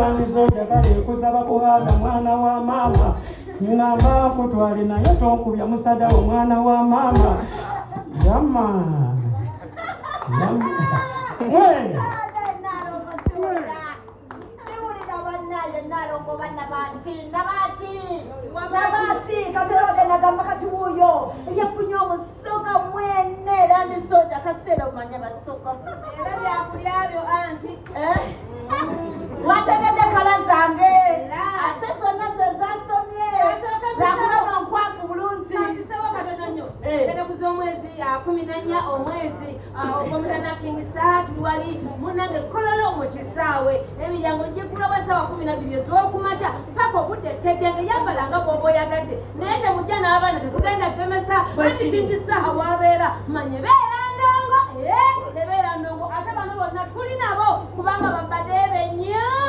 Landisoja kale nkusaba kuhaga mwana wa maama. Ngamba nkutwale naye tonkubya musada wo mwana wa maama. Yama. Yama. Mwe. Siwulira bannaye Nalongo bannabaki nabaki nabaki kati nagamba kati wuuyo yafunye omusoga mwene era ndi soja kaseera omanye basoga era byakulya byo anti eh? Wategedde kala zange ate zonna ze zasomye lwakuba nonkwafu bulungi. Kampisewo katono nnyo. Eh. Genda kuza omwezi 14 omwezi ogw'omunaana King Saha tuli wali munnange Kololo mu kisaawe. Emiryango gigulawo essaawa 12 ez'okumakya paka obudde kkejjenge yambala nga bw'oba oyagadde naye temujja n'abaana tetugenda kugemesa anti King Saha wabeera manye beera ndongo ebeera ndongo ate bano bonna tuli nabo kubanga babadde bennyini.